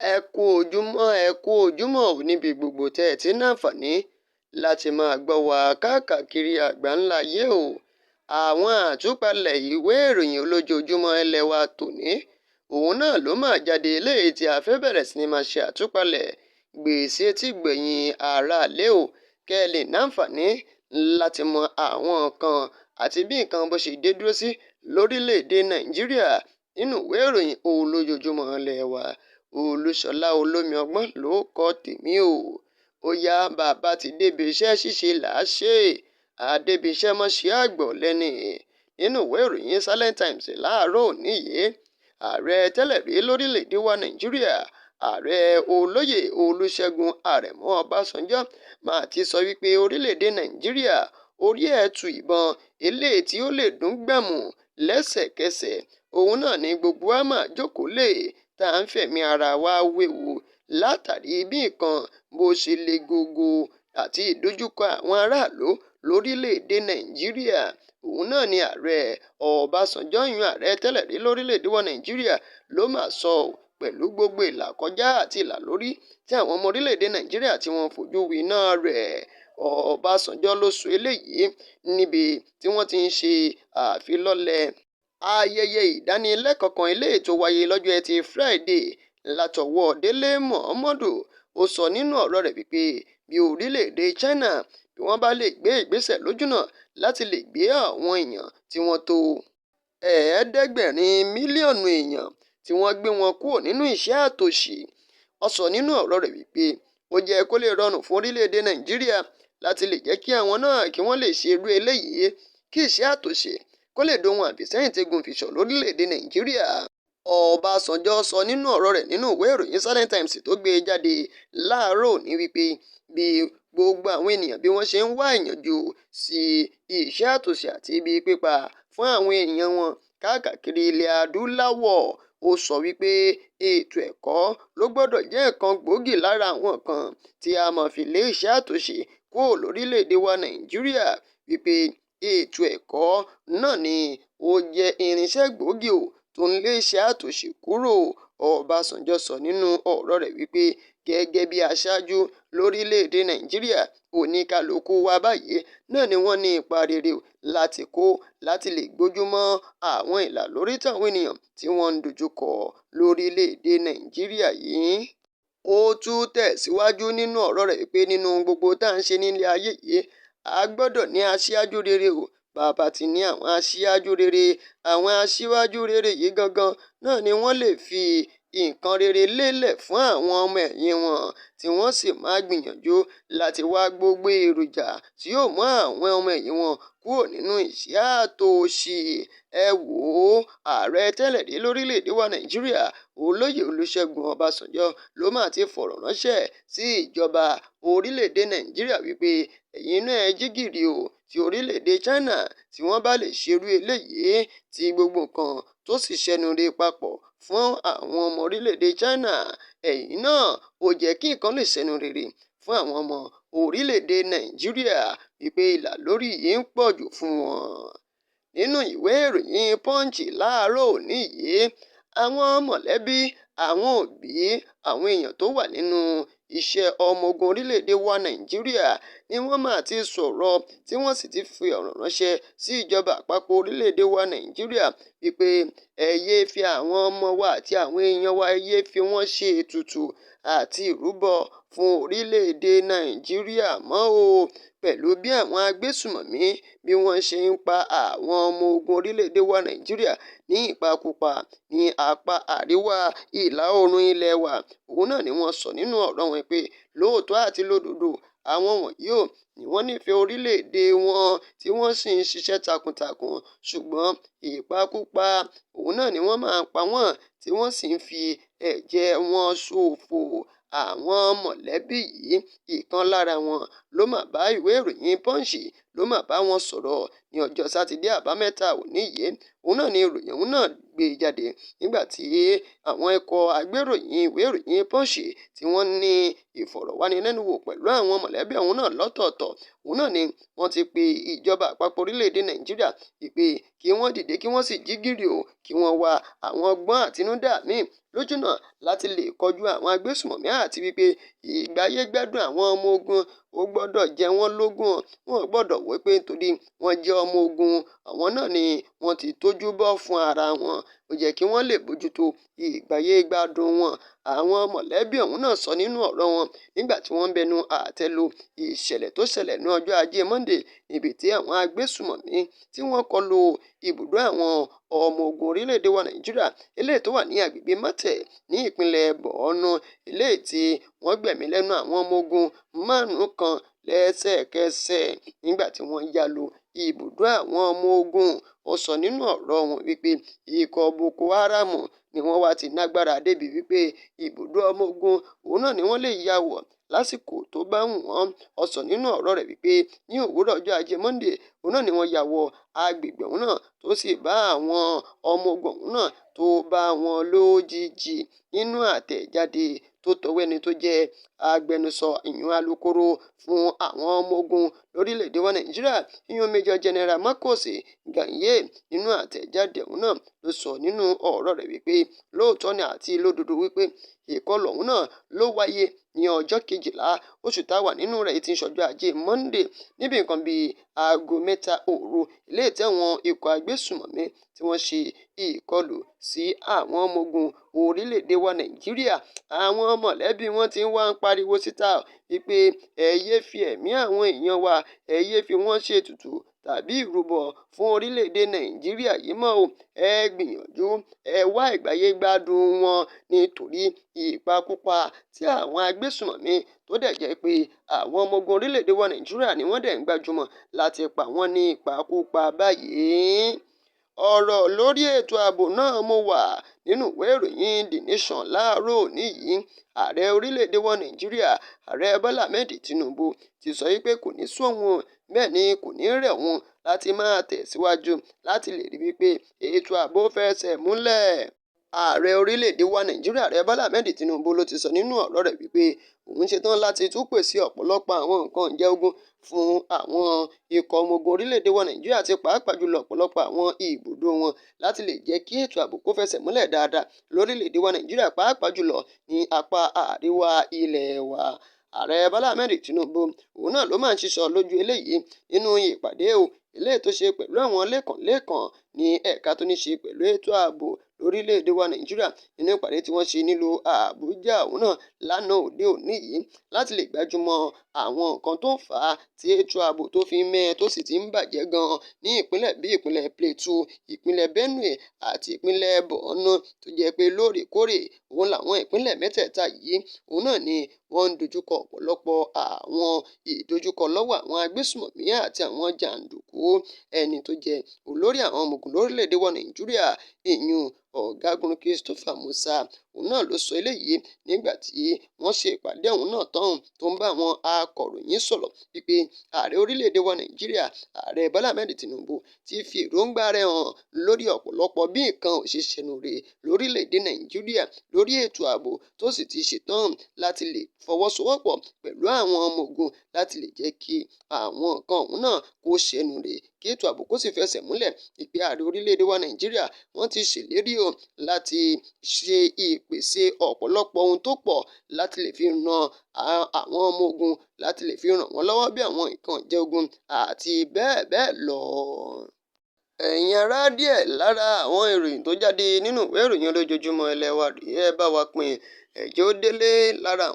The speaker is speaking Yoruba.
Ẹ kú ojúmọ́, ẹ kú ojúmọ́ ò níbi gbogbo tẹ́ ẹ ti ń láǹfààní láti máa gbọ́ wa káàkiri àgbáńlá ayé o. Àwọn àtúpalẹ̀ ìwé ìròyìn olójoojúmọ́ ilé wa tòní, òun náà ló máa jáde eléyìí tí a fẹ́ bẹ̀rẹ̀ sí ni máa ṣe àtúpalẹ̀ gbèsè tí gbẹ̀yìn aráalé o, kẹ́ ẹ lè náǹfààní láti mọ àwọn nǹkan àti bí nǹkan bó ṣe dé dúró sí lórílẹ̀‐èdè Nàìjíríà nínú ìwé ìròyìn olójoojúmọ́ ilé wa. Olúṣọlá Olómi Ọgbọ́n ló kọ tèmi o. Ó yá, bàbá ti débi iṣẹ́ ṣíṣe là á ṣe, àdébi iṣẹ́ mọ́ ṣe àgbọ̀ lẹ́ni. Nínú ìwé ìròyìn Silent Times láàárọ̀ òní yìí, ààrẹ tẹ́lẹ̀ rí lórílẹ̀‐èdè wa Nàìjíríà, ààrẹ olóyè Olúṣẹ́gun Àrẹ̀mú Ọbásanjọ́ máa ti sọ wípé orílẹ̀‐èdè Nàìjíríà orí ẹ̀tù ìbọn eléyìí tí ó lè dún gbàmù lẹ́sẹ̀kẹsẹ̀, òun náà ni gbogbo wa máa jókòó lé tá à ń fẹ̀mí ara wa wéwu látàrí bí nǹkan bó ṣe le gógó àti ìdojúkọ àwọn aráàlú lórílẹ̀‐èdè Nàìjíríà. Òun náà ni ààrẹ Ọbásanjọ́ yan ààrẹ tẹ́lẹ̀ rí lórílẹ̀‐èdè wa Nàìjíríà ló máa sọ pẹ̀lú gbogbo ìlàkọjá àti ìlàlórí tí àwọn ọmọ orílẹ̀‐èdè Nàìjíríà tí wọ́n fojú winá rẹ̀. Ọbásanjọ́ ló sọ eléyìí níbi tí wọ́n ti ń ṣe àfilọ́lẹ̀ ayẹyẹ ìdánilẹ́kọ̀ọ́ kan eléyìí tó wáyé lọ́jọ́ Ẹtì Friday látọwọ́ Délé Momodu. Ó sọ nínú ọ̀rọ̀ rẹ̀ wípé bí orílẹ̀-èdè China bí wọ́n bá lè gbé ìgbésẹ̀ lójúnà láti lè gbé àwọn èèyàn tí wọ́n tó 700 mílíọ̀nù èèyàn tí wọ́n gbé wọn kúrò nínú ìṣẹ́ àtòṣì. Ó sọ nínú ọ̀rọ̀ rẹ̀ wípé ó jẹ́ kó lè rọrùn fún orílẹ̀-èdè Nàìjíríà láti lè jẹ́ kí àwọn náà kí wọ́n lè ṣe irú eléyìí, kí ìṣẹ́ àtòṣì kó lè dohun àfìsẹ́yìn tẹ́gun fìṣọ̀ lórílẹ̀-èdè Nàìjíríà. Ọbásanjọ́ sọ nínú ọ̀rọ̀ rẹ̀ nínú ìwé ìròyìn Silent Times tó gbé jáde láàárọ̀ òní wípé bí gbogbo àwọn ènìyàn bí wọ́n ṣe ń wá ìyànjú sí ìṣẹ́ àtòṣì àti ibi pípa fún àwọn èèyàn wọn káàkiri ilẹ̀ adúláwọ̀, ó sọ wípé ètò ẹ̀kọ́ ló gbọ́dọ̀ jẹ́ nǹkan gbòógì lára àwọn nǹkan tí a máa fi lé ìṣẹ́ àtòṣì kúrò lórílẹ̀-èdè wa Nàìjíríà, wípé ètò ẹ̀kọ́ náà ni ó jẹ́ irinṣẹ́ gbòógì o tó ń lé ìṣẹ́ àtòṣì kúrò. Ọbásanjọ́ sọ nínú ọ̀rọ̀ rẹ̀ wípé gẹ́gẹ́ bí aṣáájú lórílẹ̀-èdè Nàìjíríà, oníkálukú wa báyìí náà ni wọ́n ní ipa rere láti kó láti lè gbójúmọ́ àwọn ìlàlórí táwọn ènìyàn tí wọ́n ń dojúkọ lórílẹ̀-èdè Nàìjíríà yìí. Ó tún tẹ̀síwájú nínú ọ̀rọ̀ rẹ̀ wípé nínú gbogbo tá à ń ṣe nílé ayé yìí, a gbọ́dọ̀ ní aṣíájú rere o. Bàbá ti ní àwọn aṣíájú rere, àwọn aṣíwájú rere yìí gangan náà ni wọ́n lè fi nǹkan rere lélẹ̀ fún àwọn ọmọ ẹ̀yìn wọn, tí wọ́n sì máa gbìyànjú láti wá gbogbo èròjà tí yóò mú àwọn ọmọ ẹ̀yìn wọn kúrò nínú ìṣẹ́ àtòṣì. Ẹ wò ó, ààrẹ tẹ́lẹ̀ rí lórílẹ̀-èdè wa Nàìjíríà, olóyè Olúṣẹ́gun Ọbásanjọ́ ló máa ti fọ̀rọ̀ ránṣẹ́ sí ìjọba orílẹ̀-èdè Nàìjíríà wípé ẹ̀yin náà ẹ jí gìrì o, tí orílẹ̀-èdè China tí wọ́n bá lè ṣerú eléyìí tí gbogbo nǹkan tó sì ṣẹnu re papọ̀ fún àwọn ọmọ orílẹ̀-èdè China, ẹ̀yin náà ó jẹ́ kí nǹkan lè ṣẹnu rere fún àwọn ọmọ orílẹ̀-èdè Nàìjíríà, wípé ìlà lórí yìí ń pọ̀ jù fún wọn. Nínú ìwé ìròyìn Punch láàárọ̀ òní yìí, àwọn mọ̀lẹ́bí, àwọn òbí, àwọn èèyàn tó wà nínú iṣẹ́ ọmọ ogun orílẹ̀-èdè wa Nàìjíríà ni wọ́n máa ti sọ̀rọ̀ tí wọ́n sì ti fi ọ̀rọ̀ ránṣẹ́ sí ìjọba àpapọ̀ orílẹ̀-èdè wa Nàìjíríà wípé ẹ yéé fi àwọn ọmọ wa àti àwọn èèyàn wa, ẹ yéé fi wọ́n ṣe ètùtù àti ìrúbọ fún orílẹ̀-èdè Nàìjíríà mọ́ o, pẹ̀lú bí àwọn agbésùmọ̀mí bí wọ́n ṣe ń pa àwọn ọmọ ogun orílẹ̀-èdè wa Nàìjíríà ní ìpakúpa ní apá àríwá ìlà oòrùn ilẹ̀ wa. Òun náà ni wọ́n sọ nínú ọ̀rọ̀ wọn pé lóòótọ́ àti lódodo àwọn wọ̀nyí ò ní wọ́n nífẹ̀ẹ́ orílẹ̀-èdè wọn tí wọ́n sì ń ṣiṣẹ́ takuntakun, ṣùgbọ́n ìpakúpa òun náà ni wọ́n máa ń pa wọ́n tí wọ́n sì ń fi ẹ̀jẹ̀ wọn ṣòfò. Àwọn mọ̀lẹ́bí yìí, ìkan lára wọn ló máa bá ìwé ìròyìn Punch ló mà bá wọn sọ̀rọ̀ ní ọjọ́ Sátidé Àbámẹ́ta òní yìí. Òun náà ni ìròyìn ọ̀hún náà gbé jáde nígbà tí àwọn ikọ̀ agbéròyìn ìwé ìròyìn Punch tí wọ́n ní ìfọ̀rọ̀wánilẹ́nuwò pẹ̀lú àwọn mọ̀lẹ́bí ọ̀hún náà lọ́tọ̀ọ̀tọ̀. Òun náà ni wọ́n ti pe ìjọba àpapọ̀ orílẹ̀-èdè Nàìjíríà ìpè kí wọ́n dìde, kí wọ́n sì jí gìrì o, kí wọ́n wá àwọn ọgbọ́n àtinúdá míì lójúnà láti lè kojú àwọn agbésùmọ̀mí, àti wípé ìgbáyégbádùn àwọn ọmọ ogun ó gbọ́dọ̀ jẹ wọ́n lógún. Wọn ò gbọ́dọ̀ wí pé nítorí wọ́n jẹ́ ọmọ ogun, àwọn náà ni wọ́n ti tójú bọ́ fún ara wọn, ó jẹ́ kí wọ́n lè bójútó ìgbáyégbádùn wọn. Àwọn mọ̀lẹ́bí ọ̀hún náà sọ nínú ọ̀rọ̀ wọn nígbà tí wọ́n ń bẹnu àtẹ́ lu ìṣẹ̀lẹ̀ tó ṣẹlẹ̀ ní ọjọ́ Ajé Monday, níbi tí àwọn agbésùmọ̀mí tí wọ́n kọlu ibùdó àwọn ọmọ ogun orílẹ̀-èdè wa Nàìjíríà eléyìí tó wà ní agbègbè Marte ní ìpínlẹ̀ Borno, eléyìí tí wọ́n gbẹ̀mí lẹ́nu àwọn ọmọ ogun 5 kan lẹ́sẹ̀kẹsẹ̀ nígbà tí wọ́n ya lu ibùdó àwọn ọmọ ogun. Ó sọ nínú ọ̀rọ̀ wọn wípé ikọ̀ Boko Haram ni wọ́n wá ti nágbára débi wípé ibùdó ọmọ ogun òun náà ni wọ́n lè ya wọ̀ lásìkò tó bá wù wọ́n. Ó sọ nínú ọ̀rọ̀ rẹ̀ wípé ní òwúrọ̀ ọjọ́ Ajé Monday òun náà ni wọ́n ya wọ agbègbè ọ̀hún náà, tó sì bá àwọn ọmọ ogun ọ̀hún náà tó bá wọn lójijì. Nínú àtẹ̀jáde tó tọwọ́ ẹni tó jẹ́ agbẹnusọ ìyún alukoro fún àwọn ọmọ ogun lórílẹ̀‐èdè wa Nàìjíríà, ìyún Major General Marcus Ganye, nínú àtẹ̀jáde ọ̀hún náà ló sọ nínú ọ̀rọ̀ rẹ̀ wípé lóòótọ́ ni àti lódodo wípé ìkọlù ọ̀hún náà ló wáyé ní ọjọ́ 12 oṣù tá a wà nínú rẹ̀ tí ń ṣọjọ́ Ajé Monday níbi nǹkan bíi aago 3 òru, eléyìí tí àwọn ikọ̀ agbésùmọ̀mí tí wọ́n ṣe ìkọlù sí àwọn ọmọ ogun orílẹ̀-èdè wa Nàìjíríà. Àwọn mọ̀lẹ́bí wọn ti wá ń pariwo síta wípé ẹ yé fi ẹ̀mí àwọn èèyàn wa, ẹ yé fi wọ́n ṣe ètùtù tàbí ìrúbọ fún orílẹ̀-èdè Nàìjíríà yìí mọ́ o. Ẹ gbìyànjú, ẹ wá ìgbáyégbádùn wọn nítorí ìpakúpa tí àwọn agbésùmọ̀mí tó dẹ̀ jẹ́ pé àwọn ọmọ ogun orílẹ̀-èdè wa Nàìjíríà ni wọ́n dẹ̀ ń gbajúmọ̀ láti pa wọ́n ní ìpakúpa báyìí. Ọ̀rọ̀ lórí ètò ààbò náà mo wà nínú ìwé ìròyìn The Nation láàárọ̀ òní yìí. Ààrẹ orílẹ̀-èdè wa Nàìjíríà, Ààrẹ Bọ́lá Ahmed Tinubu ti sọ wípé kò ní sú òun, bẹ́ẹ̀ ni kò ní rẹ̀ òun láti máa tẹ̀síwájú láti lè rí wípé ètò ààbò fẹsẹ̀ múlẹ̀. Ààrẹ orílẹ̀-èdè wa Nàìjíríà, Ààrẹ Bọ́lá Ahmed Tinubu ló ti sọ nínú ọ̀rọ̀ rẹ̀ wípé òun ṣetán láti tún pèsè ọ̀pọ̀lọpọ̀ àwọn nǹkan ìjà ogun fún àwọn ikọ̀ ọmọ ogun orílẹ̀-èdè wa Nàìjíríà àti pàápàá jùlọ ọ̀pọ̀lọpọ̀ àwọn ibùdó wọn láti lè jẹ́ kí ètò ààbò kó fẹsẹ̀ múlẹ̀ dáadáa lórílẹ̀-èdè wa Nàìjíríà, pàápàá jùlọ ní apá àríwá ilẹ̀ wa. Ààrẹ Bọ́lá Ahmed Tinubu òun náà ló máa ń ṣiṣọ́ lójú eléyìí nínú ìpàdé o eléyìí tó ṣe pẹ̀lú àwọn lẹ́kànlẹ́kàn ní ẹ̀ka tó ní ṣe pẹ̀lú ètò ààbò lórílẹ̀‐èdè wa Nàìjíríà nínú ìpàdé tí wọ́n ṣe nílùú Àbújá òun náà lánàá òde òní yìí láti lè gbájúmọ́ àwọn nǹkan tó ń fà á tí ètò ààbò tó fi mẹ́ tó sì ti ń bàjẹ́ gan-an ní ìpínlẹ̀ bíi ìpínlẹ̀ Plateau, ìpínlẹ̀ Benue àti ìpínlẹ̀ Borno, tó jẹ́ pé lóòrèkóòrè òun làwọn ìpínlẹ̀ mẹ́tẹ̀ẹ̀ta yìí òun náà ni wọ́n ń dojúkọ ọ̀pọ̀lọpọ̀ àwọn ìdojúkọ lọ́wọ́ àwọn agbésùmọ̀mí àti àwọn jàǹdùkú. Ẹni tó jẹ́ olórí àwọn ọmọ ogun lórílẹ̀‐èdè wa Nàìjíríà, ìyún Ọ̀gágun Christopher Musa, òun náà ló sọ eléyìí nígbà tí wọ́n ṣe ìpàdé ọ̀hún náà tán tó ń bá àwọn akọ̀ròyìn sọ̀rọ̀ wípé ààrẹ orílẹ̀-èdè wa Nàìjíríà, Ààrẹ Bọ́lá Ahmed Tinubu ti fi èròǹgbà rẹ̀ hàn lórí ọ̀pọ̀lọpọ̀ bí nǹkan ò ṣe ṣẹnu rè lórílẹ̀-èdè Nàìjíríà lórí ètò ààbò, tó sì ti ṣetán láti lè fọwọ́sowọ́pọ̀ pẹ̀lú àwọn ọmọ ogun láti lè jẹ́ kí àwọn nǹkan ọ̀hún náà kó ṣẹnu rè, kí ètò ààbò kó sì fẹsẹ̀ múlẹ̀. Ìpè ààrẹ orílẹ̀-èdè wa Nàìjíríà wọ́n ti ṣèlérí o láti ṣe ìpèsè ọ̀pọ̀lọpọ̀ ohun tó pọ̀ láti lè fi ran àwọn ọmọ ogun, láti lè fi ràn wọ́n lọ́wọ́ bí àwọn nǹkan ìjà ogun àti bẹ́ẹ̀ bẹ́ẹ̀ lọ. Ẹ̀yin ará, díẹ̀ lára àwọn ìròyìn tó jáde nínú ìwé ìròyìn olójoojúmọ́ ilé wa rèé, ẹ bá wa pín ẹ̀jẹ̀ ó délé lára